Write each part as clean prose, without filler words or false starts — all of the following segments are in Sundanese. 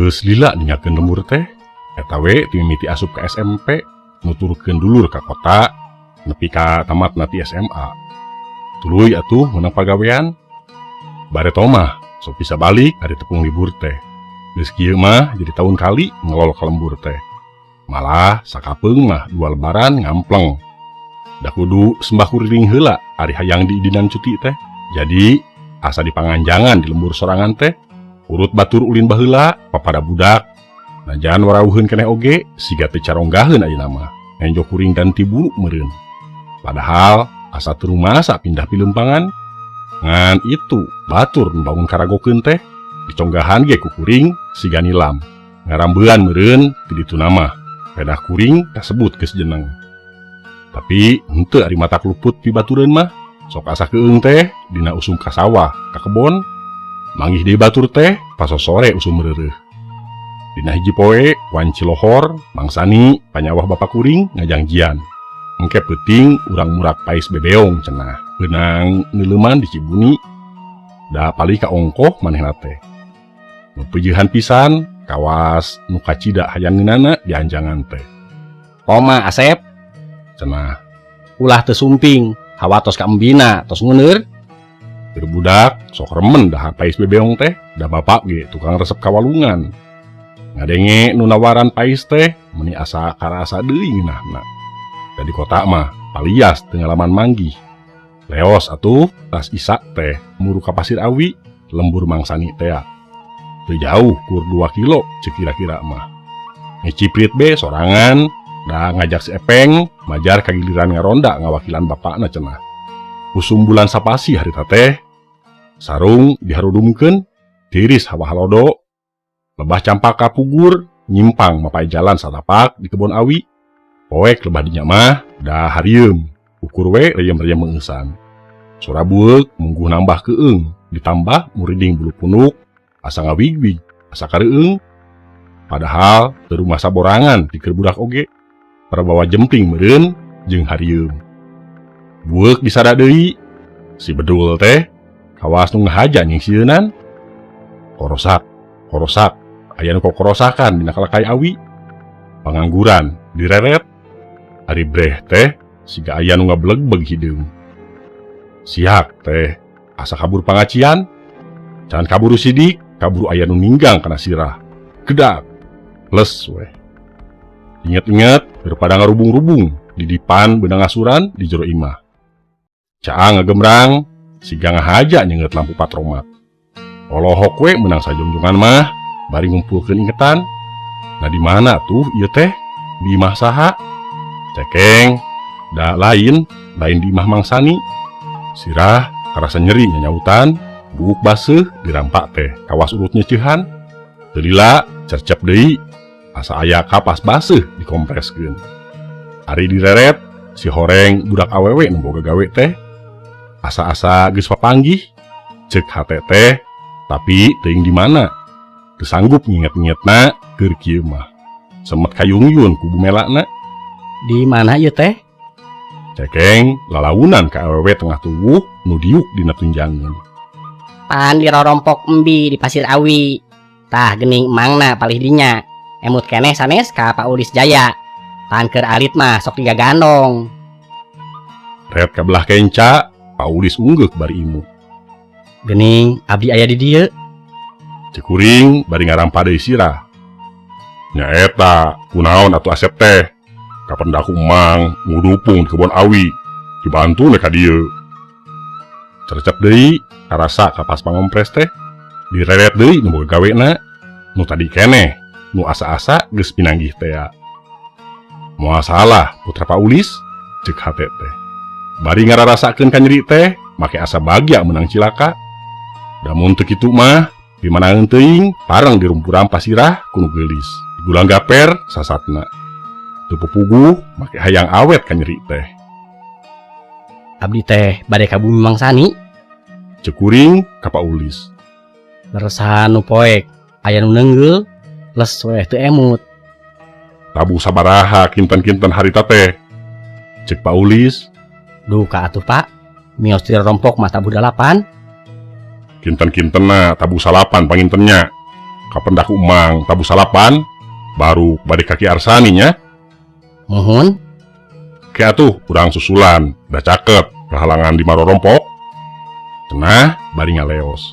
Geus lila ninggalkeun lembur teh, eta we ti mimiti asup ka SMP, nuturkeun dulur ka kota nepi ka tamatna ti SMA. Tuluy atuh meunang pagawean. Bareto mah sok bisa balik ari tepung libur teh. Geus kieu mah jadi tahun kali ngelol ka lembur teh. Malah sakapeung mah dua lebaran ngampleng. Da kudu sembah kuriling heula ari hayang diidinan cuti teh. Jadi asa dipanganjangan di lembur sorangan teh. Urut batur ulin baheula papada budak. Najan warauheun keneh oge siga teu caronggaheun ayeuna mah. Enjo kuring ganti bulu meureun. Padahal asa teu rumasa pindah pilempangan. Ngan itu batur nu bangun karagokeun teh diconggahan ge ku kuring siga nilam. Ngarambean meureun ti dituna mah. Pedah kuring kasebut geus jeneng. Tapi henteu ari matak luput pibatureun mah. Sok asa keung teh dina usum ka sawah, ka kebon. Manggih deui batur teh pasosore usum reureuh. Dina hiji poe wanci lohor, Mang Sani panyawah bapa kuring ngajangjian. Engke peuting urang murak pais bebeong cenah. Beunang neuleuman di Cibuni. Da palih ka ongkoh manehna teh. Nu peujehan pisan kawas nu kacida hayang ngeunana dianjangan teh. Koma Asep, Cenah. Ulah teu sumping, hawa tos ka embina, tos nguneur. Keur budak sok remen dahar pais bebeong teh, da bapak ge tukang resep ka walungan. Ngadenge nu nawaran pais teh meuni asa karasa deui ngeunahna. Da di kota mah palias teu ngalaman manggih. Leos atuh tas isak teh muru ka Pasir Awi, lembur Mang Sani tea. Teu jauh kur 2 kilo ceuk kira-kira mah. Ngeciprit be sorangan da ngajak si Epeng majar kagiliran ngaronda ngawakilan bapakna cenah. Usum bulan sapasi harita teh, sarung diharudumkeun, tiris hawa halodo, lebah campaka pugur, nyimpang mapai jalan satapak di kebon awi. Poek lebah dinya mah da harieum, ukur we reyem-reyem meungeusan. Sora bueuk mungguh nambah keung, ditambah muriding bulu punuk, asa ngawigwig, asa kareueung. Padahal teu rumasa borangan ti keur budak oge, parabawa jempling meureun jeung harieum. Bueuk disada deui, si bedul teh kawas nu ngahaja nyingsieunan. Korosak, korosak, aya nu kokorosakan dina kalakai awi. Pangangguran direret. Ari breh teh siga aya nu ngablegbeg hideung. Siak teh asa kabur pangacian. Can kaburu sidik, kaburu aya nu ninggang kana sirah. Gedak. Les weh. Inget-inget daripada ngarubung-rubung di dipan beunang ngasuran di jero imah. Caang ngagemrang siga ngahaja nyeungeut lampu patromak. Olohok we meunang sajongjongan mah bari ngumpulkeun ingetan. Nah di mana tuh ieu teh? Di imah saha? Cekeng, da lain, lain di imah Mang Sani. Sirah karasa nyeri nyanyautan, buuk baseuh dirampak teh kawas urut nyeceuhan. Teu lila cercep deui, asa aya kapas baseuh dikompreskeun. Ari direret, si horeng budak awewe nu boga gawe teh. Asa-asa geus papanggih, ceuk hate teh, tapi teuing di mana. Teu sanggup nginget-ngingetna keur kieu mah. Semet kayungyun ku bumelana. Di mana ieu teh? Cekeng lalaunan ka awewe tengah tuwuh nu diuk dina tunjangan. Pan di rorompok embi di Pasir Awi. Tah geuning emangna palih dinya. Emut keneh sanes ka Pak Ulis Jaya. Pan keur alit mah sok digagandong. Ret ka belah kenca, Pak Ulis unggeuk bari imu. Geuning abdi aya di dieu. Ceuk kuring bari ngarampa deui sirah. Nya eta, kunaon atuh Asep teh? Kapendak emang ngudupung di kebon awi, dibantu ka dieu. Cercep deui karasa kapas pangompres teh, direret deui nu boga gawena, nu tadi keneh, nu asa-asa geus pinanggih tea. Moal salah putra Pak Ulis, ceuk hate teh. Bari ngararasakeun ka nyeri teh, make asa bagya meunang cilaka. Da mun teu kitu mah, pimanaeun teuing pareng dirumpuran pasirah ku nu geulis. Digulang gaper sasatna. Teu pupuguh make hayang awet ka nyeri teh. Abdi teh bade ka bumi Mang Sani. Ceuk kuring ka Pak Ulis. Leresan nu poek aya nu neunggeul, les weh teu emut. Tabuh sabaraha kinten-kinten harita teh? Ceuk Pak Ulis. Duka atuh Pak, mios ti rompok mah tabuh 8. Kinten-kintenna tabuh 9 pangintennya. Kapendak ku Emang tabuh salapan baru bade ka Ki Arsani nya. Muhun. Ke atuh urang susulan, da caket kahalangan di Marorompok. Cenah bari ngaleos.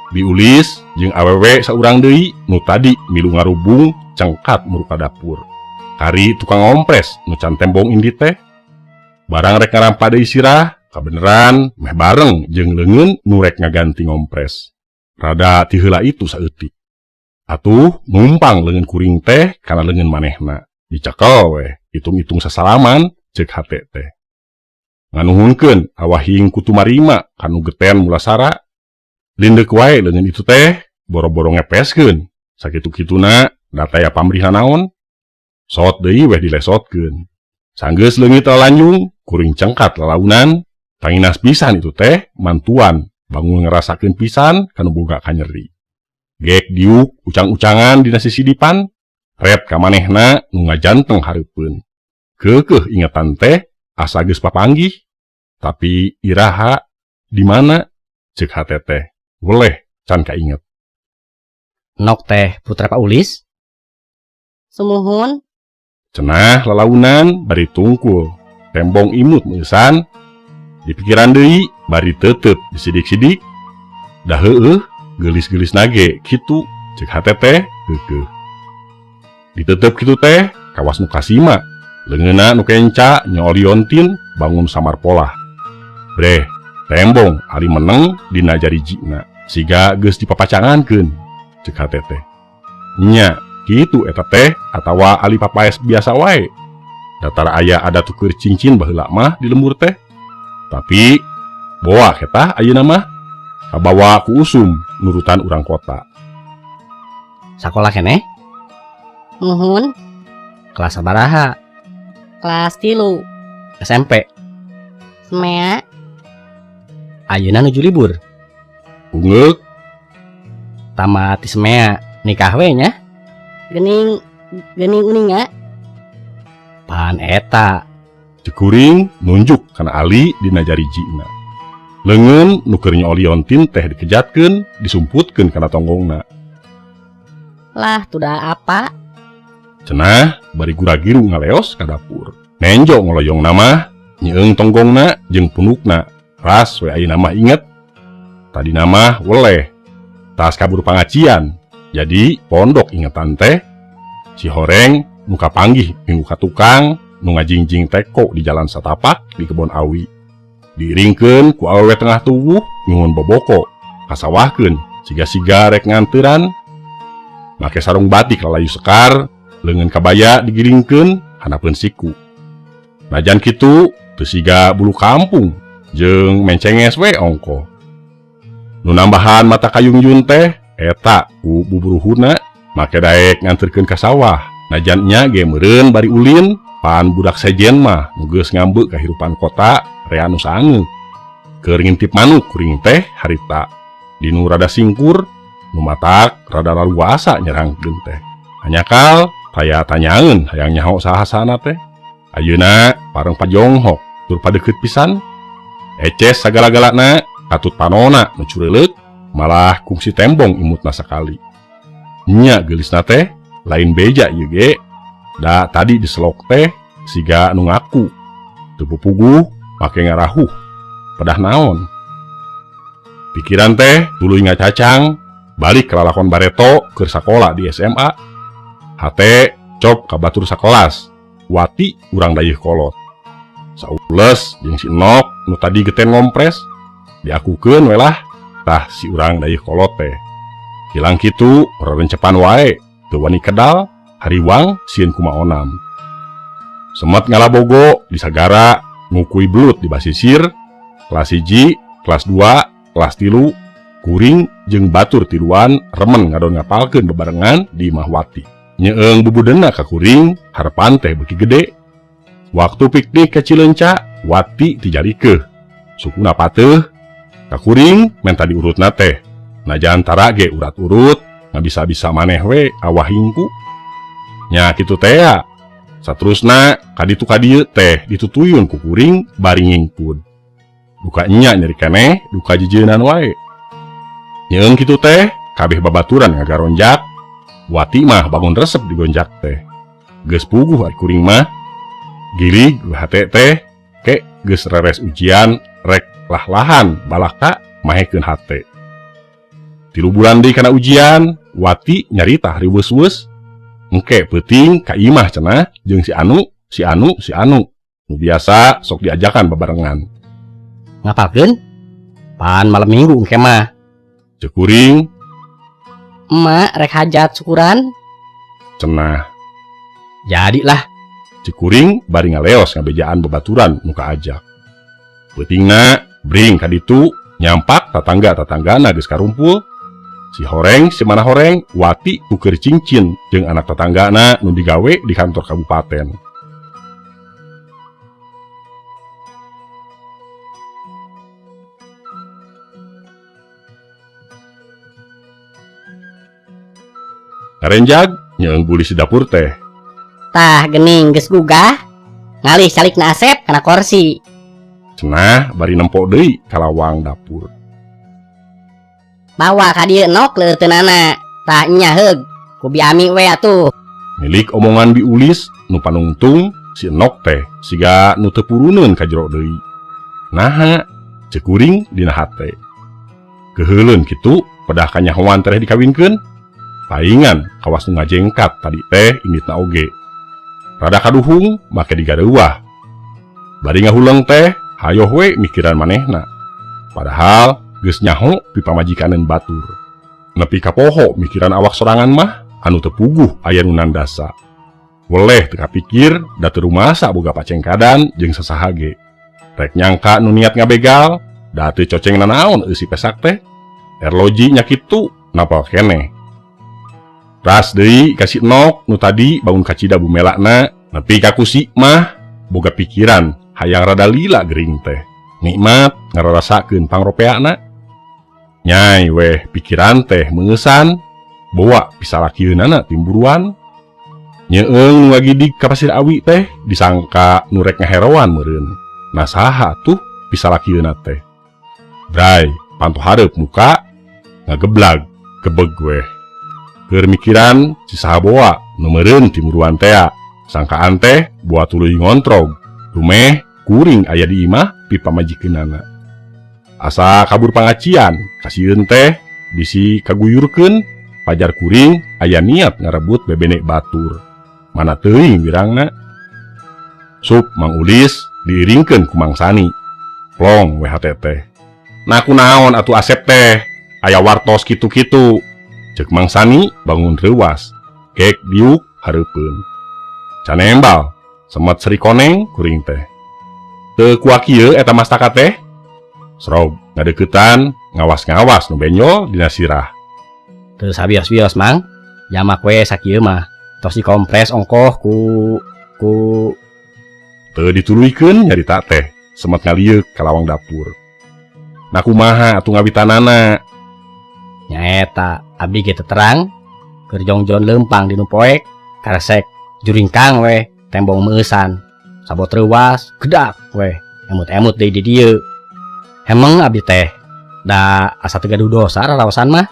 Biulis jeung awewe saurang deui nu tadi milu ngarubung cengkat muru ka dapur. Kari tukang ngompres nu can tembong indi teh. Barang rek ngarampa deui sirah, kabeneran meh bareng jeung leungeun nu rek ngaganti ngompres. Rada ti heula itu saeutik. Atuh numpang leungeun kuring teh kana leungeun manehna. Dicekel weh, hitung-hitung sasalaman ceuk hate teh. Nganuhunkeun awahing ku tumarima kanu geten mulasara. Lindeuk wae leungeun itu teh boro-boro ngepeskeun. Sakitu-kituna da taya pamrihna naon. Sot deui weh dilesotkeun. Sanggeus leungit lalanjung, kuring cengkat lalaunan, tanginas pisan itu teh mantuan bangun ngerasakeun pisan kanu boga kanyeri. Gek diuk ucang-ucangan dina sisidipan, ret ka manehna nu ngajanteng hareupeun. Keukeuh ingetan teh asa geus papanggih, tapi iraha di mana ceuk hate teh weleh can kainget. Nok teh putra Pak Ulis? Sumuhun. Cenah lalaunan bari tungkul, tembong imut meusan, dipikiran deui bari tetep disidik-sidik. Da heueuh geulis-geulis nage kitu ceuk hate teh keukeuh. Ditetep kitu teh kawas nu kasima, leungeunna nu kenca nyool liontin bangun samar polah. Breh, tembong ari meneng dina jarijina, siga geus dipapacangankeun ceuk hate teh. Nya kitu eta teh atawa ali papaes biasa wae. Datar aya ada tuker cincin baheula mah di lembur teh. Tapi boa eta ayeuna mah kabawa ku usum nurutan urang kota. Sakola keneh? Muhun. Kelas sabaraha? Kelas 3. SMP? Semea. Ayeuna nuju libur. Ungeuk. Tamat di Semea, nikah we nya. Gening gening uninga. Pan eta. Ceuk kuring nunjuk kana ali dina jarijina. Leungeun nu keur nyool liontin teh dikejatkeun, disumputkeun kana tonggongna. Lah, tudah apa? Cenah bari gura-giru ngaleos ka dapur. Nenjo ngoloyongna mah nyeung tonggongna jeung punukna. Ras we ayeuna mah inget. Tadina mah weleh. Tas kabur pangacian. Jadi pondok ingetan teh. Si horeng nu kapanggih minggu ka tukang nu ngajingjing teko di jalan satapak di kebon awi. Diiringkeun ku awewe tengah tubuh nyuhun boboko kasawahkeun siga-siga rek nganteran. Make sarung batik lalayu sekar, leungeun kabaya digiringkeun handapeun siku. Najan kitu teu siga bulu kampung jeung mencenges we ongkoh. Nu nambahan mata kayungyun teh eta ku buburuhuna make daek nganterkeun ka sawah. Najan nya ge meureun bari ulin, pan budak sejen mah nu geus ngambek kahirupan kota rea nu sangeuk. Keur ngintip manuk kuring teh harita dinu rada singkur nu matak rada laluasa nyerangkeun teh. Hanyakal taya tanyaeun hayang nyaho saha-sahana teh. Ayeuna pareng pajonghok tur padeukeut pisan. Eces sagala-galana katut panona nu cureuleuk malah kungsi tembong imutna sakali. Nya geulisna teh lain beja ieu ge. Da tadi diselok teh siga nu ngaku. Teu pupuguh make ngarahuh pedah naon. Pikiran teh tuluy ngacacang balik ke lalakon bareto keur sakola di SMA. Hate cop ka batur sakelas, Wati urang dayeuh kolot. Saules jeung si Enok nu tadi geten ngompres, diakukeun we lah tah si urang dayeuh kolot teh. Hilang kitu rerencepan wae, teu wani kedal, hariwang sieun kumaonam. Semet ngalabogo di sagara ngukui belut di basisir, kelas 1, kelas 2, kelas 3, kuring jeung batur tiluan remen ngadon ngapalkeun bebarengan di imah Wati. Nyeeng bubudena ka kuring, harapan teh beuki gede. Waktu piknik ke Cileunca, Wati tijalikeuh. Sukuna pateuh, ka kuring menta diurutna teh. Najan tara ge urat-urut, ngabisa-bisa maneh we awah hingku. Nya kitu tea. Saterusna kaditu kadieu teh ditutuyun ku kuring bari ngingkud. Duka nya nyeri keneh, duka jejeunan wae. Nyeeng kitu teh Kabeh babaturan ngagaronjak, Wati mah bangun resep digonjak teh. Geus puguh ari kuring mah. Gilig hate teh ke geus reres ujian rek lah-lahan balaka mahekeun hate. 3 bulan deui kana ujian, Wati nyarita riweus-weus. Engke peuting ka imah cenah jeung si anu, si anu, si anu. Nu biasa sok diajakan babarengan. Ngapalkeun? Pan malam minggu engke mah. Ceuk kuring. Emak rek hajat syukuran. Cenah. Jadilah. Ceuk kuring bari ngaleos ngabejaan babaturan nu kaajak. Peutingna bring ka ditu nyampak tatangga-tatanggana geus karumpul. Si horeng si mana horeng Wati tuker cincin jeung anak tatanggana nu digawe di kantor kabupaten. Ngarenjag nyeung bulis di dapur teh. Tah gening geus gugah ngalih calikna Asep kana korsi. Cenah bari nempo deui ka lawang dapur. Bawa ka dieu nok leuteunana. Tah nya heug ku Bi Ami we atuh. Milik omongan Bi Ulis nu panungtung si Enok teh siga nu teu puruneun ka jero deui. Naha ceuk kuring dina hate. Keuheuleun kitu pedah kanyahoan tereh dikawinkeun. Paingan kawas nu ngajengkat tadi teh inditna oge. Rada kaduhung make digareuwah. Bari ngahuleng teh hayoh we mikiran manehna. Padahal geus nyaho pi pamajikaneun batur. Nepi ka poho mikiran awak sorangan mah anu teu puguh aya nu nandasa. Weleh teu kapikir da teu rumasa boga pacengkadan jeung sasaha ge. Rek nyangka nu niat ngabegal da teu coceng nanaon eusi pesak teh. Erloji nya kitu napal keneh. Ras deui ka si Enok nu tadi bangun kacida bumelakna nepi ka kusi mah boga pikiran hayang rada lila gering teh. Nikmat ngararasakeun pangropeakna. Nyai weh pikiran teh meungesan boa pisalakieunana timburuan. Nyeung nu ngagidig ka Pasir Awi teh disangka nu rek ngaheroan meureun. Nah saha tuh pisalakieuna teh. Bray panto hareup muka ngageblag gebeg weh. Keur mikiran si saha boa nu meureun timuruan tea. Sangkaan teh boa tuluy ngontrog. Dumeh kuring aya di imah pi pamajikeunana. Asa kabur pangacian kasieun teh bisi kaguyurkeun pajar kuring aya niat ngarebut bebene batur. Mana teuing wirangna. Sup Mang Ulis diiringkeun ku Mang Sani. Plong we hate teh. Nah kunaon atuh Asep teh aya wartos kitu-kitu. Ceuk Mang Sani bangun reuwas, gek diuk hareupeun. Canembal, semet Sri Koneng kuring teh. Teu kuak ieu eta mastaka teh? Srob ngadeuketan ngawas-ngawas nu benjol dina sirah. Teu sabios-bios Mang, jamak we sakieu mah. Tos dikompres ongkoh ku Teu dituluykeun nyarita teh, semet ngalieuk ka lawang dapur. Nah kumaha atuh ngawitanana? Nyaeta abdi ge teu terang keur jongjon leumpang di nu poek karesek juringkang we tembong meueusan sabot reuwas gedak we emut-emut deui di dieu. Hemeng abdi teh da asa teu gaduh dosa raraosan mah.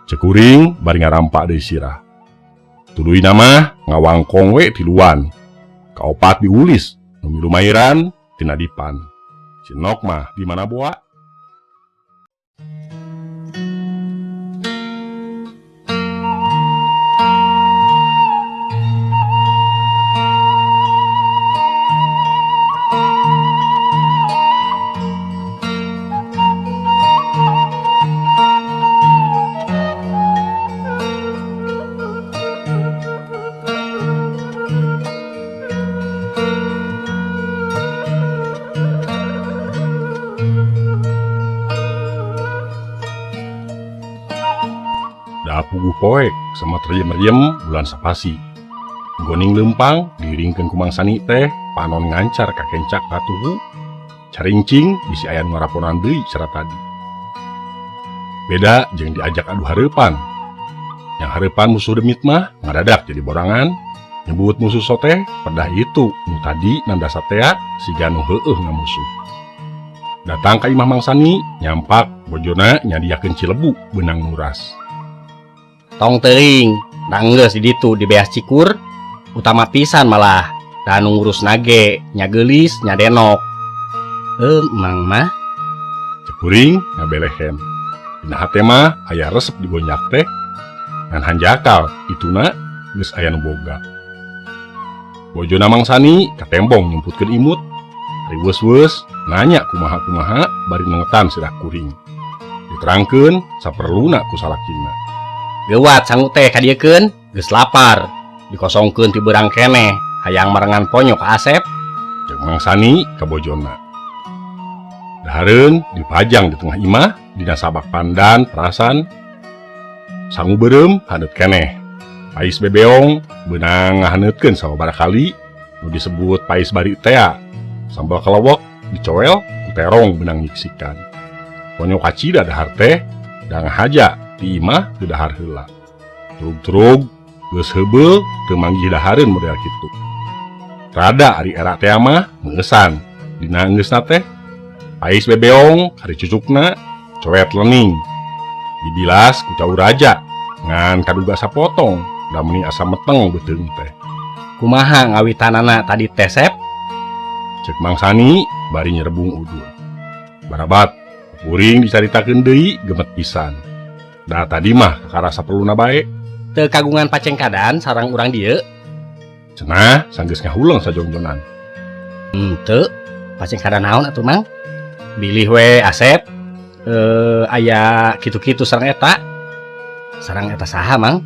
Ceuk kuring bari ngarampak deui sirah. Tuluyna mah ngawangkong we tiluan. Kaopat diulis nu milu mairan tina dipan. Si Nok mah di mana boa? Puguh poek sama teriem-riem bulan sapasi. Goning lempang diringkeun ku Mang Sani teh panon ngancar ka kencak katuhu. Carincing bisi aya nu ngaraponan deui cara tadi. Beda jeung diajak adu hareupan. Yang hareupan musuh demit mah ngadadak jadi borangan. Nyebut musuh soteh pedah itu nu tadi nandasa tea siga nu heueuh ngamusuh. Datang ka imah Mang Sani nyampak bojona nyadiakeun cilebu beunang nuras. Tong teuing, da enggeus di ditu di beas cikur, utama pisan malah da nu ngurusna ge nya geulis nya denok. Mang mah Cek kuring ngabelehen. Dina hate mah aya resep digonjak teh. Ngan hanjakal ituna geus aya nu boga. Bojona Mang Sani katembong nyumputkeun imut. Riweus-weus nanya kumaha-kumaha bari nengetan sirah kuring. Diterangkeun saperluna ku salakina. Geuwat sangu teh kadiekeun, geus lapar. Dikosongkeun ti beurang keneh, hayang marengan ponyo ka Asep. Cek Mang Sani ka bojona. Dahareun dipajang di tengah imah dina sabak pandan perasan. Sangu beureum haneut keneh. Pais bebeong beunang ngahaneutkeun sababaraha kali nu disebut pais bari tea. Sambal kelewek dicoel ku terong beunang nyiksikan. Ponyo kacida dahar teh da ngahaja di imah teu dahar heula. Turug-turug geus heubeul teu manggih dahareun model kitu. Rada ari era tea mah meueusan dina enggeusna teh. Pais bebeong kari cucukna coet lening. Dibilas ku cau raja ngan kaduga sapotong da meuni asa meteng beuteung teh. Kumaha ngawitanana tadi teh Sep? Cek Mang Sani bari nyerebung udud. Barabat kuring dicaritakeun deui gemet pisan. Da tadi mah kakara saperluna bae. Teu kagungan pacengkadan sareng urang dieu. Cenah sanggeus ngahuleng sajongjonan. Henteu, pacengkadan naon atuh Mang? Bilih we Asep. Aya kitu-kitu sareng eta. Sareng eta saha Mang?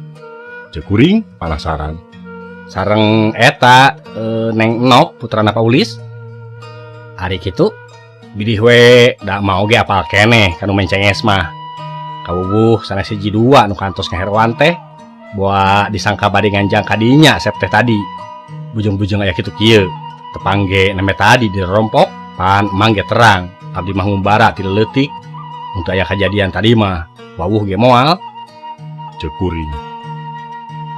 Cek kuring panasaran. Sareng eta Neng Enok putrana Pak Ulis. Ari kitu bilih we da mau ge apal keneh kanu mencenges mah. Kawuwuh sanes hiji dua nu kantos ngaheroan teh. Boa disangka bade nganjang ka dinya Asep teh tadi. Bujung-bujung aya kitu kieu. Tepang ge nembe tadi dirompok pan emang ge terang. Abdi mah ngumbara ti leutik. Untuk aya kajadian tadi mah wawuh ge moal. Cek kuring.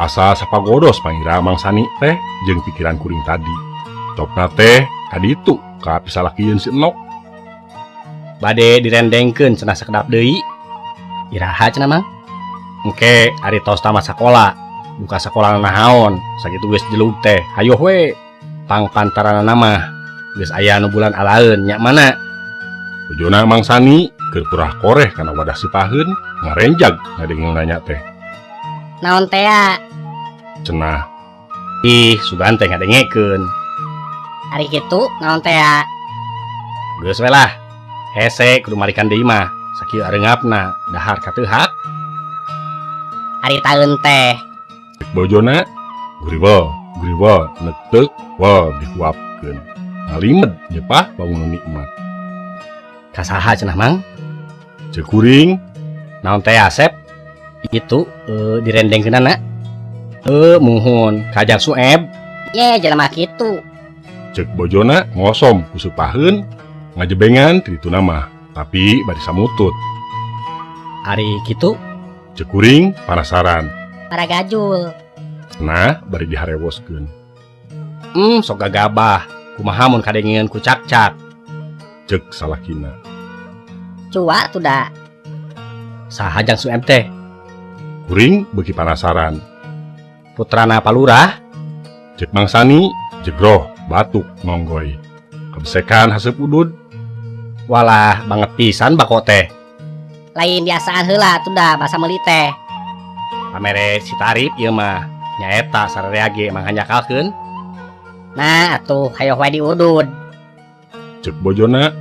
Asa sapagodos pangira Mang Sani teh jeung pikiran kuring tadi. Copna teh kaditu ka pisalakieun si Enok. Bade direndengkeun cenah sakedap deui. Iraha cenah Mang? Engke ari tos tamat sakola, buka sakola nahaon, sakitu geus jelug teh. Hayoh we. Pangpantaranana mah geus aya nu bulan alaeun nya mana? Bojona Mang Sani keur kurah koreh kana wadah seupaheun ngarenjag ngadenge nanya teh. Naon tea? Cenah. Ih, sugan teh ngadengekeun. Ari kitu naon tea? Geus we lah. Hese kudu malikan deui mah. Sakieu areungapna dahar kateuhak. Ari taeun teh. Cek bojona guriwel, guriwel neteuk wal dihuapkeun. Ngalimed nyepah bangun nikmat. Kasaha cenah Mang? Cek kuring. Naon teh Asep? Itu direndengkeunana. Muhun kajang Sueb. Ye jelema kitu. Cek bojona ngosom ku seupaheun ngajebengan ti dituna mah, tapi bari samutut. Ari kitu? Cek kuring panasaran. Para gajul. Nah, bari diharewoskeun. Sok gagabah. Kumaha mun kadengeun ku cakcak? Cek salakina. Cua tuh da. Saha jang Sueb teh? Kuring beuki panasaran. Putrana Palurah? Cek Mang Sani jegroh batuk ngonggoy. Kebesekan haseup udud. Walah banget pisan bako teh. Lain biasaan heula tuh da basa meuli teh. Pamere si Tarif ieu mah nyaeta sararea ge emang hanjakalkeun. Nah atuh hayoh wae diudud. Cek bojona.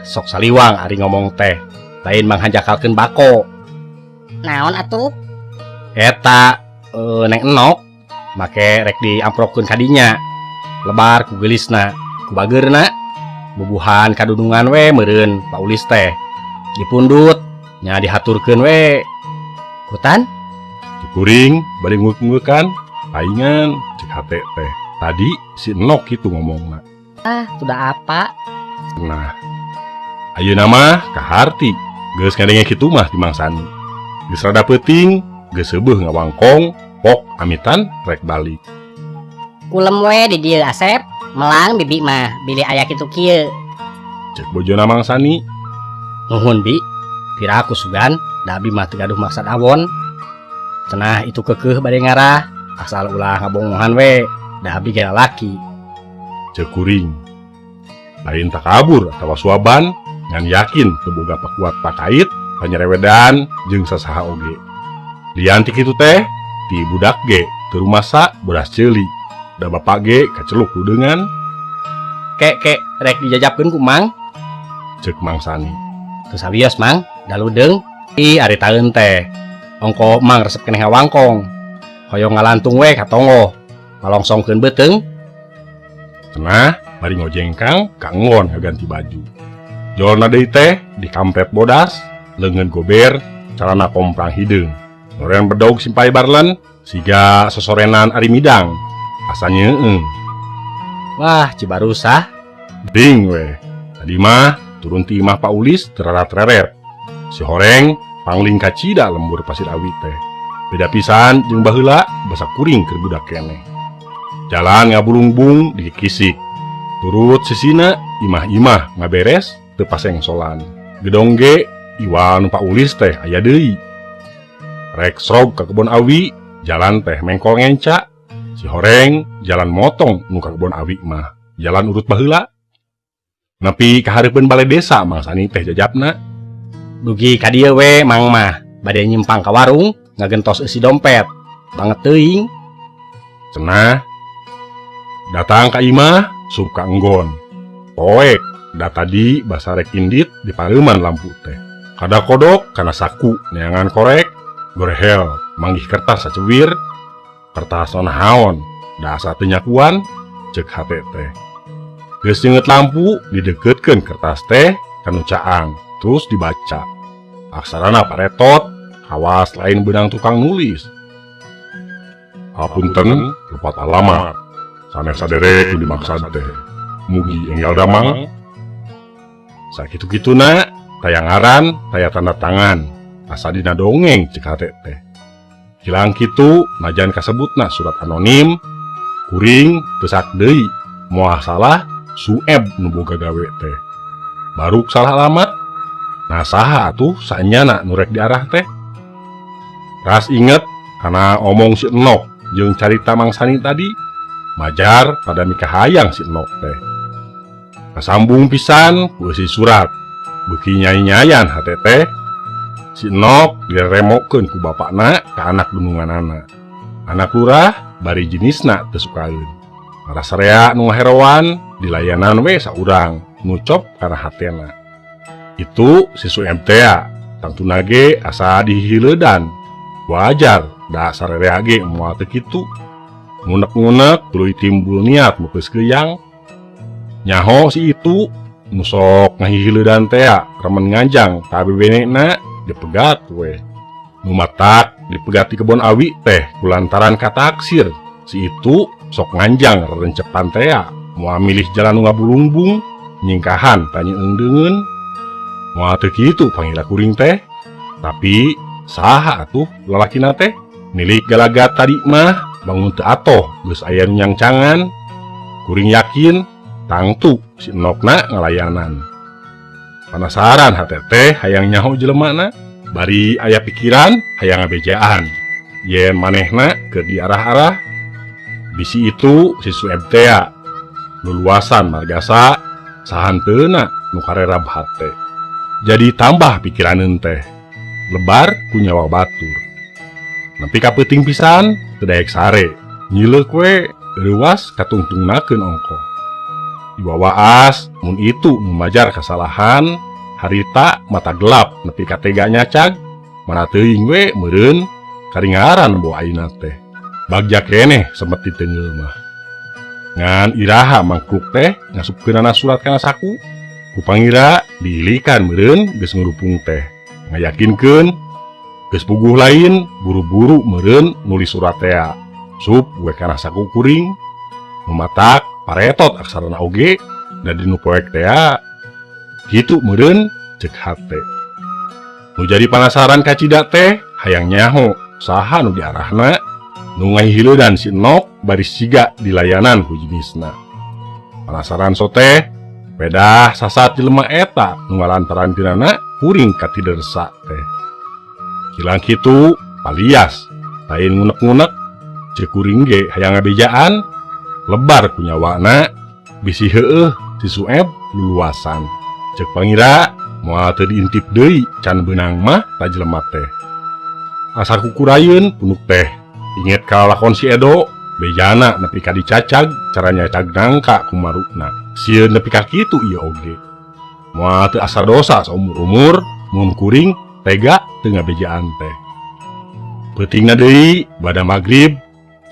Sok saliwang ari ngomong teh. Lain manghanjakalkeun bako. Naon atuh? Eta Neng Enok make rek diamprokeun kadinya. Lebar ku geulisna, ku bageurna. Bubuhan kadudungan we meureun Pak Ulis teh. Dipundut nya dihaturkeun we. Kutan? Cek kuring bari nguek-nguekan, paingan cek hate teh. Tadi si Enok kitu ngomongna. Ah, sudah apa? Nah, ayeuna mah kaharti. Geus ngadenge kitu mah di Mang Sani. Geus rada peuting, geus seubeuh ngawangkong, pok amitan rek balik. Kulem we di dieu Asep, melang bibi mah bilih aya kitu kieu. Cek bojona Mang Sani. Nuhun bi, piraku sugan, da abi mah teu gaduh maksad awon. Cenah itu keukeuh bade ngarah, asal ulah ngabongohan we, da abdi ge lalaki. Ceuk kuring. Lain takabur atawa suaban, ngan yakin teu boga pakuat pakait, panyerewedan jeung sasaha oge. Lian ti kitu teh, ti budak ge teu rumasa bodas ceuli. Da bapak ge kaceluk ludeungan. Ke ke rek dijajapkeun ku Mang? Ceuk Mang Sani. Teu sawios Mang, da ludeung. Ih ari taeun teh. Ongko Mang resep keneh ngawangkong. Hoyong ngalantung we ka tonggoh. Ngalongsongkeun beuteung. Cenah bari ngojengkang ka enggon ngaganti baju. Jolna deui teh dikampret bodas, leungeun gober, calana komprang hideung. Norean bedog simpay barlen, siga sosorenan ari midang. Asa nyeueung. Wah, Cibarusah. Ding we. Tadi mah turun ti imah Pak Ulis terarat-reret. Si horeng pangling kacida lembur Pasir Awi teh. Beda pisan jeung baheula basa kuring keur budak keneh. Jalan ngabulungbung dikikisik. Turut sisina imah-imah ngaberes teu pasengsolan. Gedong ge iwal nu Pak Ulis teh aya deui. Rek srog ka kebon awi, jalan teh mengkol ngenca. Si horeng jalan motong nu ka kebon awi mah, jalan urut baheula. Nepi ka hareupeun bale desa Mang Sani teh jajapna. Dugi ka dieu we Mang mah, bade nyimpang ka warung ngagentos eusi dompet. Banget teuing. Cenah datang ka imah sup ka enggon. Poek da tadi basa rek indit di pareuman lampu teh. Kada kodok kana saku neangan korek, gorehel manggih kertas sacewir, kertas naon da asa teu nyakuan ceuk hate teh. Geus nyeungeut lampu dideukeutkeun kertas teh ka nu caang terus dibaca. Aksarana paretot, kawas lain beunang tukang nulis. Hapunten lepat alamat. Sanes saderek nu dimaksad teh. Mugi enggal damang. Sakitu-kituna taya ngaran, taya tanda tangan. Asa dina dongeng ceuk hate teh. Hilang kitu najan kasebutna surat anonim, kuring teu sak deui moal salah Sueb nu boga gawe teh. Baruk salah alamat. Nah saha atuh saenyana nu rek diarah teh? Ras inget kana omong si Enok jeung carita Mang Sani tadi, majar pada mikahayang si Enok teh. Kasambung pisan ku eusi surat, beuki nyai-nyayan hate teh. Si Enok diremokeun ku bapakna ka anak dununganana. Anak lurah bari jenisna teu sukaeun. Ngarasarea nu ngaheroan dilayanan we saurang nucop kana hatena. Itu si Sueb teh tangtuna ge asa dihileudan. Wajar da sarerea ge moal teu kitu. Ngunek-ngunek tuluy timbul niat meupeus geuyang. Nyaho si itu nu sok ngahihileudan teh remen nganjang ka bebenena dipegat we. Nu matak dipegat di kebon awi teh kulantaran kataksir. Si itu sok nganjang rerencepan teh moal milih jalan nu ngabulungbung nyingkahan panyeungdeungeun. Moal teu kitu pangila kuring teh. Tapi saha atuh lalakina teh? Nilik galagat tadi mah bangun teu atoh geus aya nu nyangcangan. Kuring yakin tangtu si Enokna ngalayanan. Panasaran hate teh hayang nyaho jelemana, bari aya pikiran hayang ngabejaan. Yen manehna keur diarah-arah, bisi itu si Sueb tea luluasan margasa sahanteuna nu karerab hate. Jadi tambah pikiraneun teh lebar ku nyawa batur. Nepi ka peuting pisan teu daek sare, nyileuk we leuwas katungtungnakeun ongkoh. Diwawaas mun itu nu majar kasalahan harita mata gelap nepi ka tega nyacag mana teuing we meureun karingaran bawa ayeuna teh. Bagja keneh semet diteungeul mah. Ngan iraha mangkluk teh ngasupkeunana surat kana saku. Ku pangira diilikan meureun geus ngurupung teh. Ngayakinkeun geus puguh lain buru-buru meureun nulis surat tea. Sup we kana saku kuring. Mematak paretot aksarana oge da dinu poek tea. Kitu meureun ceuk hate. Nu jadi panasaran kacida teh hayang nyaho saha nu diarahna nu ngahihileudan si Enok bari siga dilayanan ku jenisna. Panasaran sote pedah sasat jelema eta nu ngalantaran tirana kuring katidersa teh. Hilang kitu palias Lain ngunek-ngunek ceuk kuring ge hayang ngabejaan lebar ku nyawana bisi heueuh si Sueb luluasan. Ceuk pangira moal teu diintip deui can beunang mah ta jelema teh. Asa kukurayeun punuk teh inget ka lalakon si Edo bejana nepi ka dicacag cara nyacag nangka kumarukna. Sieun nepi ka kitu ieu oge. Moal teu asa dosa saumur-umur mun kuring tega teu ngabejaan teh. Peutingna deui bada magrib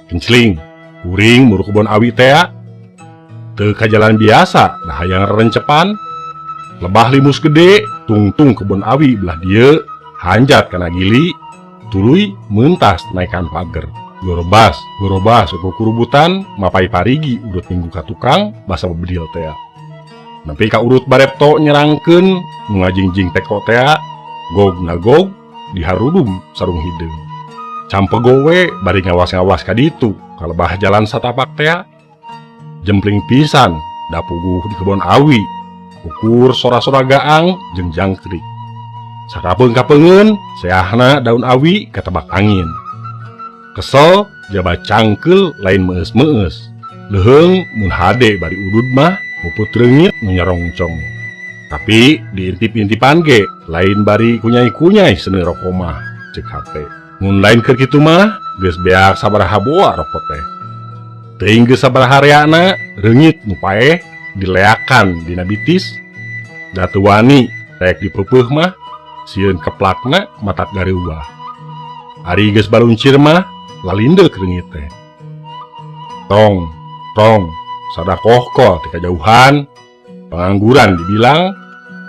kencling kuring muru kebon awi tea. Teu ka jalan biasa da hayang rerencepan. Lebah limus gede tungtung kebon awi belah dieu hanjat kana gili tuluy mentas naikan pager. Gorobas gorobas kukurubutan mapai parigi urut minggu ka tukang basa bedil tea. Nepi ka urut barepto nyerangkeun nu ngajingjing teko tea gog nagog diharudum sarung hideung. Campego we bari ngawas-ngawas ka ditu kalebah jalan satapak tea. Jempling pisan da puguh di kebon awi ukur sora-sora gaang jeung jangkrik. Sakapeung-kapeungeun seahna daun awi katebak angin. Kesel jaba cangkeul lain meus-meus. Leuheung mun hade bari udud mah muput reungit nu nyarongcong. Tapi diintip-intipan ge lain bari kunyai-kunyai seuneu roko mah ceuk hate. Mun lain keur kitu mah geus beak sabaraha boa roko teh. Teuing geus sabaraha reana reungit nu paeh dileakan dina bitis. Da teu wani rek dipeupeih mah sieun keplakna matak gareuwah. Ari geus baluncir mah lalindeuk reungit teh. Tong tong sada kohkol ti kajauhan pengangguran dibilang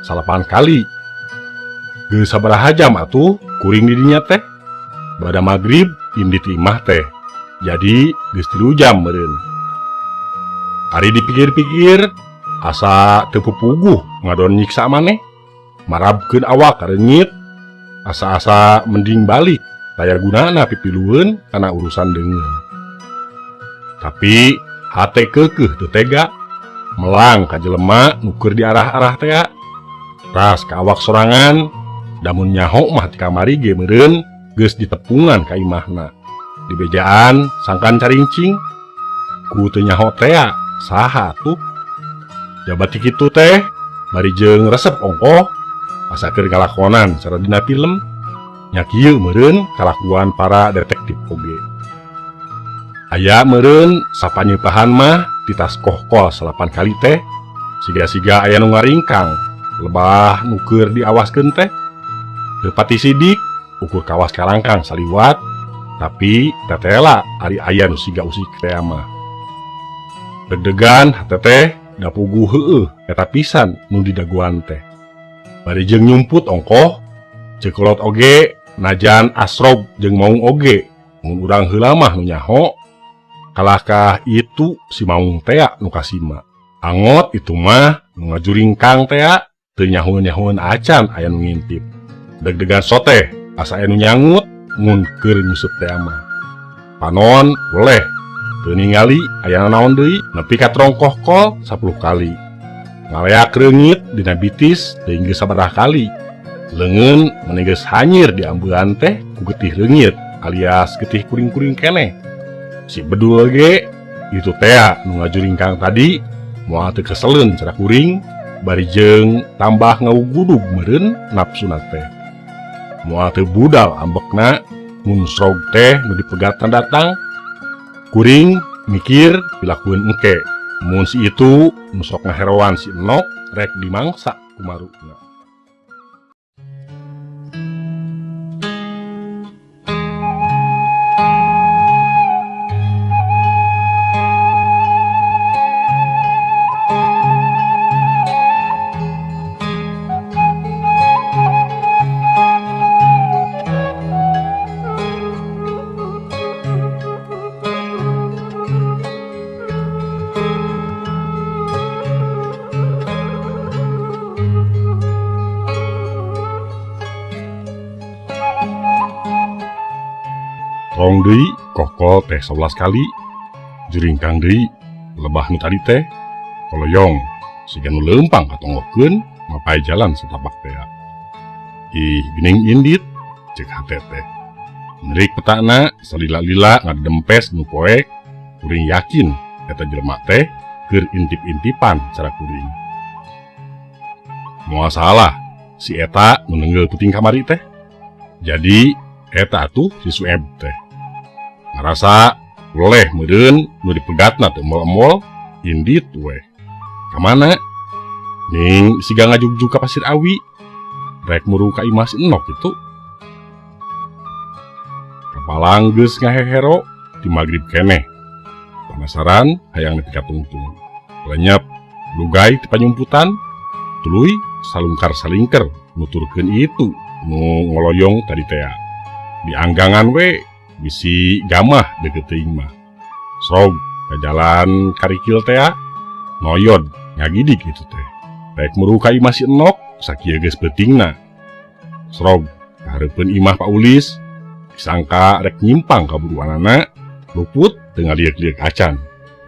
9 kali. Geus sabaraha jam atuh kuring di dinya teh. Bada magrib indit imah teh. Jadi geus 3 jam meureun. Ari dipikir-pikir asa teu pupuguh ngadon nyiksa maneh. Marabkeun awak reungit asa-asa mending balik taya gunana pipilueun kana urusan deungeun. Tapi hate keukeuh teu tega melang ka jelema nu keur diarah-arah tea. Ras ka awak sorangan damun nyaho mah ti kamari ge meureun geus ditepungan ka imahna. Dibejaan sangkan carincing ku teu nyaho tea saha atuh. Jabat ti kitu teh bari jeung resep ongkoh asa keur ngalakonan cara dina film nya kieu meureun kalakuan para detektif oge. Aya meureun sapanyeupahan mah ditas kohkol 9 kali teh siga-siga aya nu ngaringkang lebah nu keur diawaskeun teh. Teu pati sidik ukur kawas kalangkang saliwat tapi tetela ari aya nu siga usik teh mah. Deg-degan hate teh da puguh heueuh eta pisan nu didaguan teh. Bari jeung nyumput ongkoh ceuk kolot oge najan asrob jeung maung oge mun urang heula mah nu nyaho kalahkah itu si maung tea nu kasima. Angot itu mah nu ngajuringkang tea teu nyahoeun-nyahoeun acan aya nu ngintip. Deg-degan soteh asa aya nu nyangut mun keur nguseup tea mah. Panon boleh teu ningali aya naon deui nepi ka trongkoh kol 10 kali. Ngaleak reungit dina bitis teuing geus sabaraha kali. Leungeun meni geus hanyir di ambean teh ku getih reungit alias getih kuring-kuring keneh. Si bedul ge itu tea nu ngajuringkang tadi moal teu keseleun cara kuring bari jeung tambah ngawugudug meureun nafsuna teh. Moal teu budal ambekna mun srog teh nu dipegatan datang. Kuring mikir dilakueun engke mun si itu nu sok ngaheroan si Enok rek dimangsa kumarukna. Tong deui kokol teh 11 kali, juringkang deui lebah nu tadi teh koloyong siga nu leumpang katonggokeun mapai jalan setapak tea. Ih geuning indit ceuk hate teh. Nerik petakna salila-lila ngadempes nu poek, kuring yakin eta jelema teh keur intip-intipan cara kuring. Moal salah si eta nu nenggel peuting kamari teh. Jadi eta atuh si Sueb teh. Ngarasa weleh meureun nu dipegatna teu emol-emol, indit weh. Ka mana? Ning siga ngajugjug ka Pasir Awi. Rek muru ka imah si Enok kitu. Kapalang geus ngahehero di magrib keneh. Penasaran hayang nepi ka tungtung. Lenyep lugai ti panyumputan, tuluy salungkar salingker nuturkeun itu nu ngoloyong tadi tea. Dianggangan we bisi gamah deukeut teuing mah. Srog ka jalan karikil tea, noyod ngagidig itu teh. Rek muru ka imah si Enok sakieu geus peutingna. Srog ka hareupeun imah Pak Ulis, disangka rek nyimpang ka buruanana, luput teu ngalieuk-lieuk acan.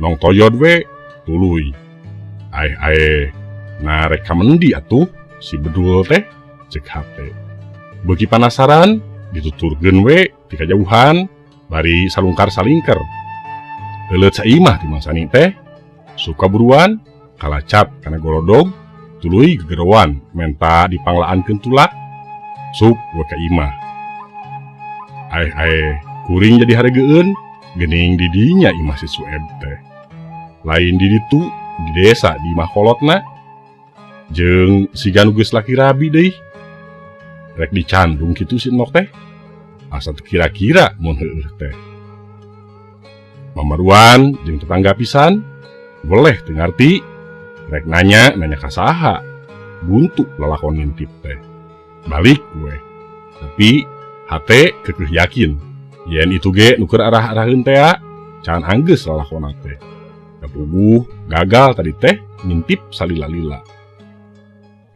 Nong toyod we tuluy. Aeh aeh, nah rek ka mendi atuh si bedul teh, cek hate. Beuki panasaran dituturkeun we ti kajauhan bari salungkar salingker. Leuleut saimah ti Mang Sani teh, suka buruan kalacat kana golodog, tuluy gegeroan menta dipanglaankeun tulak, sup we ka imah. Aeh aeh, kuring jadi haregeun geuning di dinya imah si Sueb teh. Lain di ditu di desa di imah kolotna, jeung siga nu geus laki rabi deui. Rek dicandung kitu si Enok teh. Asa teu kira-kira mun heueuh teh. Mamaruan jeung tetangga pisan, weleh teu ngarti. Rek nanya, nanya ka saha. Buntu lalakon ngintip teh. Balik we. Tapi hate keukeuh yakin yen itu ge nu keur arah-araheun tea can anggeus lalakonna teh. Kapuguh gagal tadi teh ngintip salila-lila.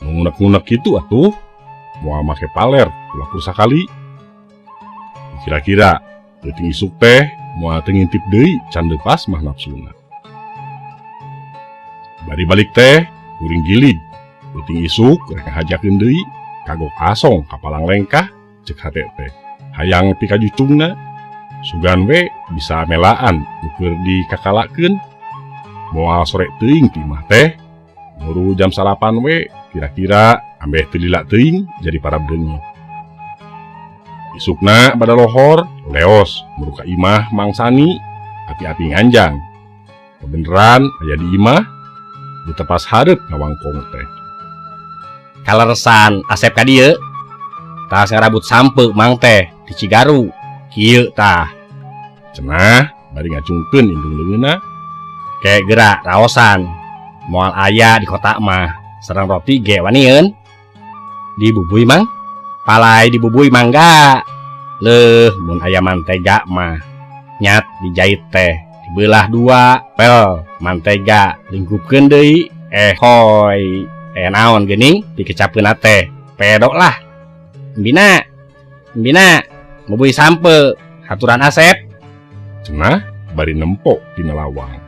Nu ngunek-ngunek kitu atuh moal make paler ulah sakali. Kira-kira peuting isuk teh moal teu ngintip deui can leupas mah nafsuna. Bari balik teh kuring gilig, peuting isuk rek ngahajakeun deui, kagok asong kapalang lengkah cek hate teh. Hayang pikajucungna, sugan we bisa melaan nu keur dikakalakeun. Moal sore teuing ti imah teh, muru jam 9 we kira-kira ambeh teu lila teuing jadi parab deungit. Isukna bada lohor, leos muru ka imah Mang Sani, api-api nganjang. Kebeneran aya di imah, ditepas hareup ngawangkong teh. Kaleresan Asep ka dieu, tas ngarabut sampe Mang teh di Cigaru, kieu tah. Cenah bari ngacungkeun indung leungeunna. Ke geura raosan, moal aya di kota mah, sareng roti ge wanieun. Dibubui Mang, palai dibubui mangga. Leuh mun aya mantega mah, nyat dijait teh, dibelah dua, pel mantega lingkupkeun deui, hoy. Naon geuning dikecapkeunna teh, pedok lah. Bina, bina, mubui sampe, haturan Asep. Cenah bari nempo dina lawang.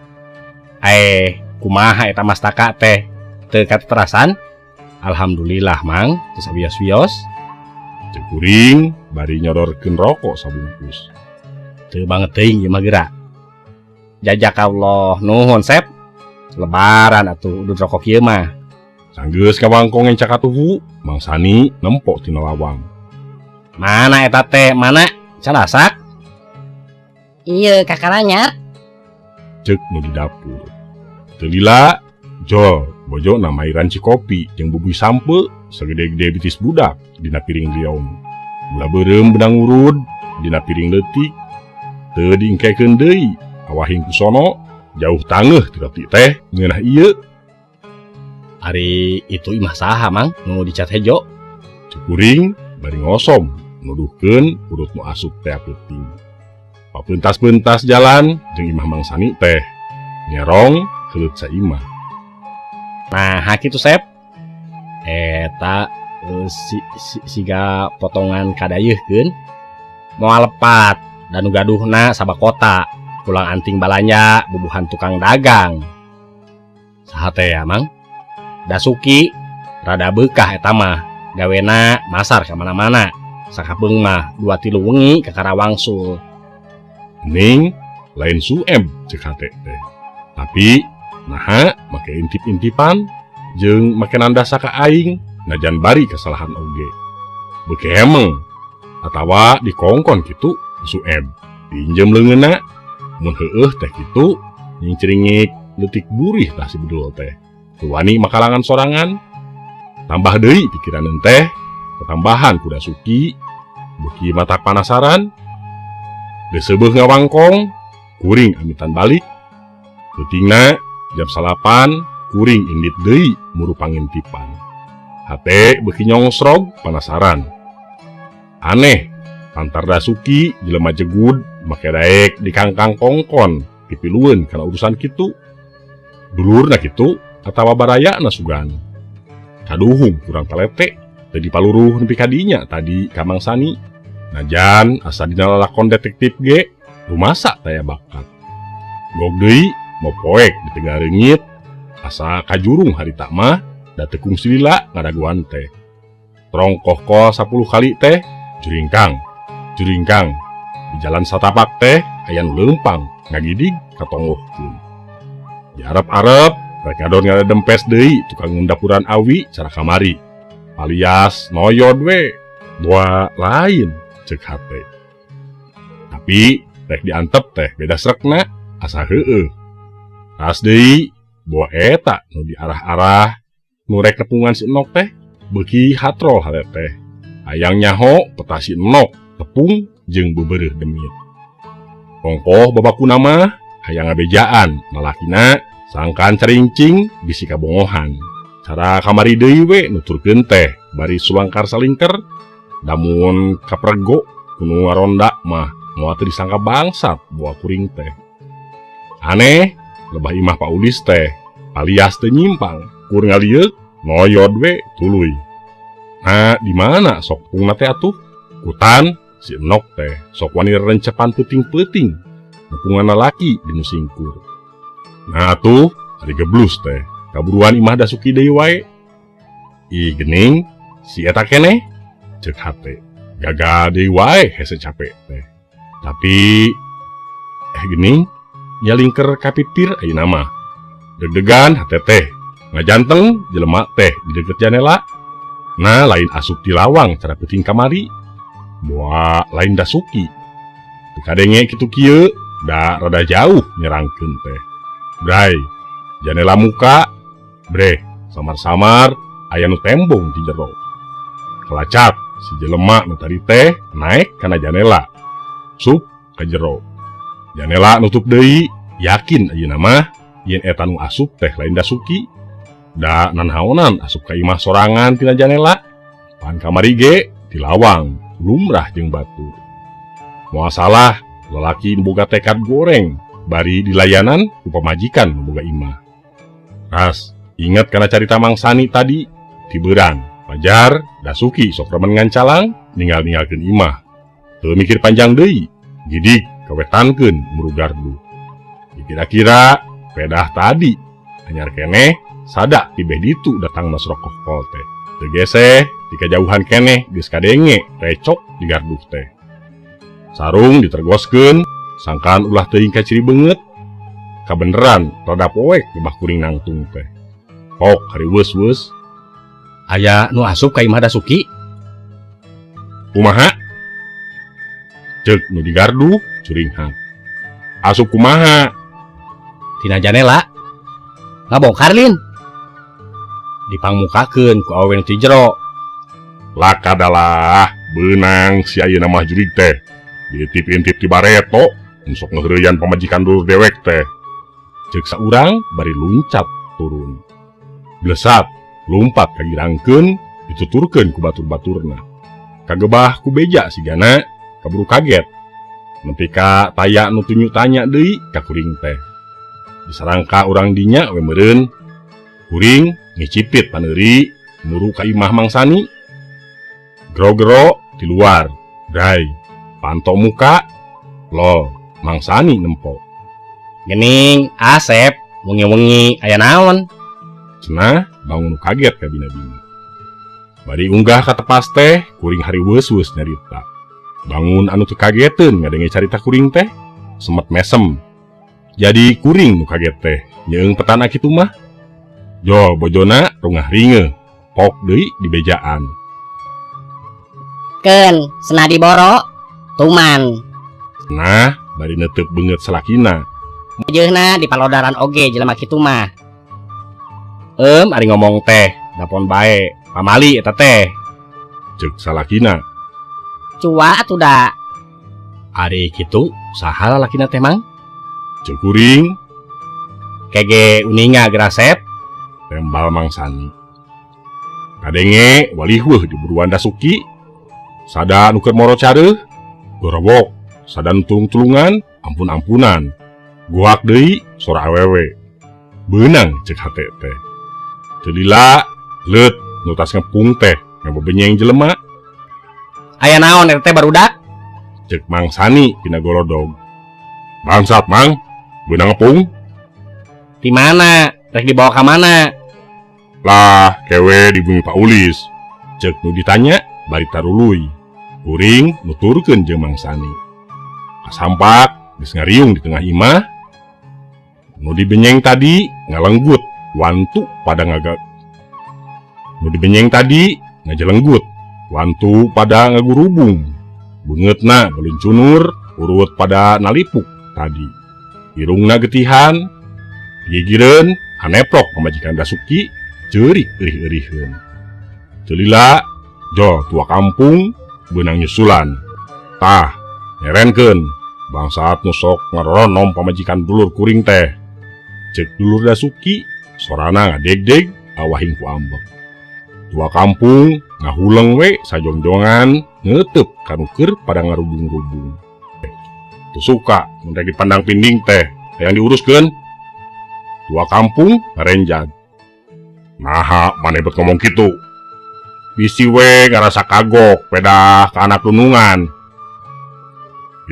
Kumaha eta mastaka teh? Teu katerasan? Alhamdulillah Mang, teu sawios-wios. Cek kuring bari nyodorkeun rokok sabungkus. Teu banget teuing ieu mah geura. Jazakallah nuhun Sep. Lebaran atuh udud rokok ieu mah. Sanggeus kawangkong encak katuhu, Mang Sani nempo tina lawang. Mana eta teh? Mana? Calasak? Ieu kakalanya. Cek nu di dapur. Teu lila, jol bojona mairan cikopi jeung bubui sampe sagede-gede bitis budak dina piring liong. Gula beureum benang urud dina piring leutik. Teu diengkekeun deui, awahing ku sono jauh tangeuh ti roti teh ngeunah ieu. Ari itu imah saha Mang nu dicat hejo? Cek kuring bari ngosom nuduhkeun urut nu asup teh peuting. Papeuntas-peuntas jalan jeung imah Mang Sani teh nyerong keuleut saimah. Nah, kitu Sep. Eta si, siga potongan kadayeuhkeun. Moal lepat dan nu gaduhna sabakota, pulang anting balanja bubuhan tukang dagang. Saha teh ya Mang? Dasuki rada beukah eta mah, gawena masar ka mana-mana. Sakapeung mah 2-3 wengi kakara wangsul. Ning lain sueb cek hate teh. Tapi naha make intip-intipan jeung make nandasa ka aing najan bari kesalahan oge. Beuki hemeng atawa dikongkon kitu sueb. Pinjem leungeunna mun heueuh teh kitu nyingcringik leutik burih tah si bedul teh. Teu wani makalangan sorangan. Tambah deui pikiran teh ketambahan ku Dasuki beuki mata panasaran. Geus seubeuh ngawangkong kuring amitan balik. Peutingna jam 9 kuring indit deui muru pangintipan. Hate beuki nyongsrog panasaran. Aneh pantar Dasuki jelema jegud make daek dikangkang kongkon pipilueun kana urusan kitu. Dulurna kitu atawa barayana sugan. Kaduhung kurang talete teu dipaluruh nepi ka dinya tadi ka Mang Sani. Najan asa dina lalakon detektif ge rumasa taya bakat. Gog deui mopoek di tengah reungit asa kajurung harita mah da teu kungsi lila ngadaguan teh. Trongkoh kol 10 kali teh juringkang juringkang di jalan satapak teh aya nu leumpang ngagidig katonggohkeun. Diarep-arep rek ngadon ngadempes deui tukang ngundapuran awi cara kamari alias noyod we dua lain cek hate. Tapi rek diantep teh beda srekna asa heueuh. Ras deui bawa eta nu diarah-arah nu rek nepungan si Enok teh beuki hatrol hate teh. Hayang nyaho peta si Enok tepung jeung beubeureuh demit. Kongkoh babakuna mah hayang ngabejaan lalakina sangkan carincing bisi kabongohan. Cara kamari deui we nuturkeun teh bari sulangkar salingker damun kaprego kuno ngaronda mah moal teu disangka bangsat boa kuring teh. Aneh lebah imah Pak Ulis teh alias teu nyimpang kur ngalieuk noyod we tuluy. Nah di mana sok pungna teh atuh? Kutan si Enok teh sok wani rencepan peuting-peuting nepungan lalaki di nu singkur. Nah atuh ari geblus teh kaburuan imah Dasuki deui wae. Ih gening si eta keneh cek hate. Gagal deui wae hese capek teh. Tapi gening nyalingker kapipir ayeuna mah. Deg-degan hate teh ngajanteng jelema teh di deket janela. Nah lain asup di lawang cara peuting kamari. Moa lain Dasuki. Teu kadenge kitu kieu da rada jauh nyerangkeun teh. Bray, janela muka, breh, samar-samar aya nu tembong di jero. Kelacat si jelema nu tadi teh naek kana janela. Sup ka jero. Janela nutup deui, yakin ayeuna mah yen eta nu asup teh lain Dasuki. Da nanaonan asup ka imah sorangan tina janela. Pan kamari ge di lawang lumrah jeung batur. Moal salah lalaki nu boga tekad goreng bari dilayanan ku pamajikan nu boga imah. Ras, ingat kana carita Mang Sani tadi tibeurang. Wajar Dasuki sok remen ngancalang ninggal-ninggalkeun imah. Teu mikir panjang deui, gidig kawetankeun muru gardu. Dikira-kira pedah tadi anyar keneh sada tibeh ditu datang nasrokoh kol teh. Teu geseh di kajauhan keneh geus kadenge recok di gardu teh. Sarung ditergoskeun sangkaan ulah teuing ka ciri beungeut. Kabeneran rada poek lebah kuring nangtung teh. Kok hariweus-weus aya nu asup ka imah Dasuki? Kumaha? Ceuk nu di gardu curinghak. Asup kumaha? Tina janela. Ngabongkar lin. Dipangmukakeun ku awewe nu ti jero. Lakadalah beunang si ayeuna mah jurig teh. Diintip-intip ti bareto, sok ngeureuyaan pamajikan dulur dewek teh. Ceuk saurang bari luncat turun. Blesat lumpat kagirangkeun dituturkeun ku batur-baturna. Kagebah ku beja sigana kaburu kaget. Nepi ka taya nu tunyu tanya deui ka kuring teh. Disarangka urang dinya we meureun. Kuring ngicipit paneuri muru ka imah Mang Sani. Gero-gero di luar, bray, panto muka, lol, Mang Sani nempo. Gening, Asep, wengi-wengi aya naon? Cenah bangun kaget ka bina-bina. Bari unggah ka tepas teh kuring hariweus-weus nyarita. Bangun anu teu kageteun ngadenge carita kuring teh semet mesem. Jadi kuring nu kaget teh nyeung petana kitu mah. Jol bojona rungah ringeuh pok deui di bejaan. Keun cenah diboro tuman. Nah bari netep beungeut salakina. Jeunghna di palodaran oge jelema kitu mah. Ari ngomong teh dapon bae pamali eta teh. Ceuk salakina. Cua atuh da. Ari kitu saha lalakina teh Mang? Ceuk kuring. Kege uninga gerasep. Tembal Mang Sani. Kadenge walihweuh di buruan Dasuki. Sada nu keur moro careuh, gorobok, sada nu tulung-tulungan, ampun-ampunan. Goak deui sora awewe. Beunang ceuk hate teh. Teu lila leut nu tas ngepung teh ngabebenyeng jelema. Aya naon eta teh barudak? Ceuk Mang Sani dina golodog. Bangsat Mang, beunang ngepung. Di mana? Rek dibawa ka mana? Lah, kewe di bumi Pak Ulis. Ceuk nu ditanya bari taruluy. Kuring nuturkeun jeung Mang Sani. Kasampak geus ngariung di tengah imah. Nu dibenyeng tadi ngalenggut wantu pada ngaga. Nu dibenyeng tadi ngajelenggut wantu pada ngagurubung. Beungeutna beluncunur urut pada nalipuk tadi. Irungna getihan, gigireun aneprok pamajikan Dasuki ceurik eurih-euriheun. Teu lila jol tua kampung beunang nyusulan. Tah, nyerenkeun bangsat nu sok ngaronom pamajikan dulur kuring teh. Ceuk dulur Dasuki sorana ngadegdeg awahing ku ambek. Tua kampung ngahuleng we sajongjongan ngetep kanuker pada ngarubung-rubung. Teu suka mun rek dipandang pinding teh hayang diuruskeun. Tua kampung ngarenjag. Naha maneh bet ngomong kitu? Bisi we ngarasa kagok pedah ka anak dunungan.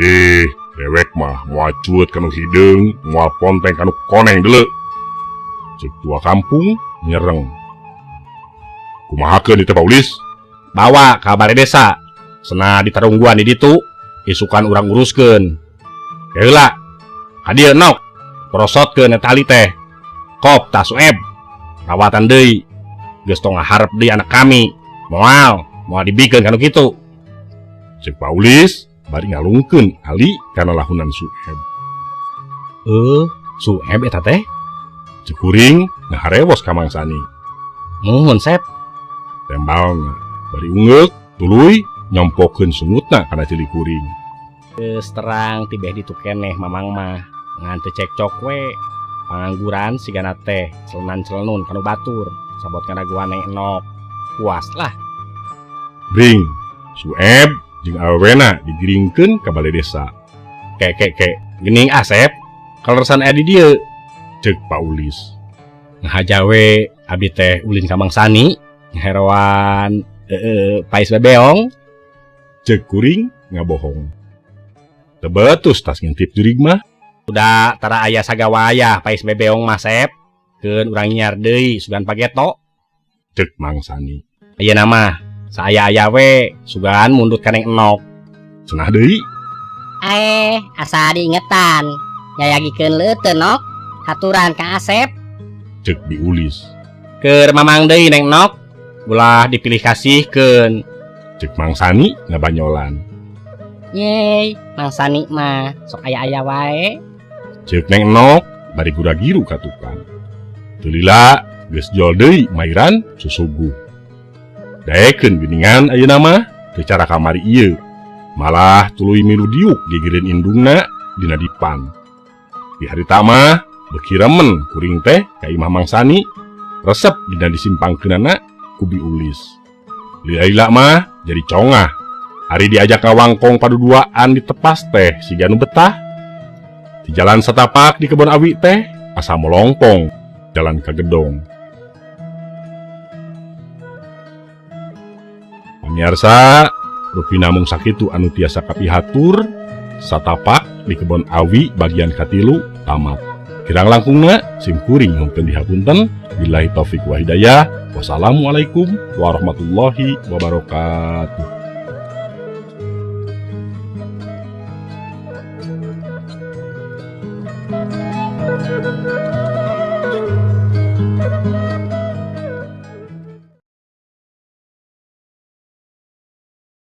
Ih, dewek mah moal cueut kanu hideung, moal ponteng kanu koneng deuleu. Ceuk tua kampung nyereng. Kumahakeun ieu teh Pak Ulis? Bawa ka balai desa. Cenah ditarungguan di ditu, isukan urang uruskeun. Heula. Ka dieu nok. Prosotkeun eta ali teh. Kop tah Sueb. Rawatan deui. Geus tong ngaharep deui anak kami. Moal, moal dibikeun kanu kitu. Ceuk Pak Ulis bari ngalungkeun ali kana lahunan Sueb. Sueb eta teh? Ceuk kuring ngaharewos ka Mang Sani. Muhun Sep. Tembalna bari ungeuk tuluy nyompokeun sungutna kana ceuli kuring. Geus terang tibeh ditu keneh mamang mah ngan teu cekcok we. Pangangguran sigana teh celenan-celenun kanu batur sabot ngadaguan Neng Enok. Puas lah. Bring Sueb jeung awewena digiringkeun ka balai desa. Ke ke ke geuning Asep kaleresan aya di dieu. Ceuk Pak Ulis. Ngahaja we abdi teh ulin ka Mang Sani ngaheroan pais bebeong. Ceuk kuring ngabohong. Teu betus tas ngintip jurig mah. Udah tara aya sagawayah pais bebeong mah Sep. Keun urang nyiar deui sugan pageto. Ceuk Mang Sani. Ayeuna mah saaya-aya we sugan mundut ka Neng Enok. Cenah deui. Aeh, asa diingetan. Nyayagikeun leuteun Nok. Haturan ka Asep. Ceuk Biulis. Keur mamang deui Neng Nok. Ulah dipilih kasihkeun. Ceuk Mang Sani ngabanyolan. Yeay, Mang Sani mah sok aya-aya wae. Ceuk Neng Enok bari gura-giru ka tukang. Teu lila geus jol deui mairan susuguh. Daekeun geuningan ayeuna mah teu cara kamari ieu. Malah tuluy milu diuk gigireun indungna dina dipan. Di harita mah beuki remen kuring teh ka imah Mang Sani resep dina disimpangkeunana ku Biulis. Lila-lila mah jadi congah. Ari diajak ngawangkong paduduaan di tepas teh siga nu betah. Di jalan satapak di kebon awi teh asa molongpong jalan ka gedong. Pamiarsa, rupina mung sakitu anu tiasa kapihatur satapak di kebon awi bagian katilu tamat. Kirang langkungna sim kuring nyuhunkeun dihapunten. Billahi taufik wa hidayah. Wassalamualaikum warahmatullahi wabarakatuh.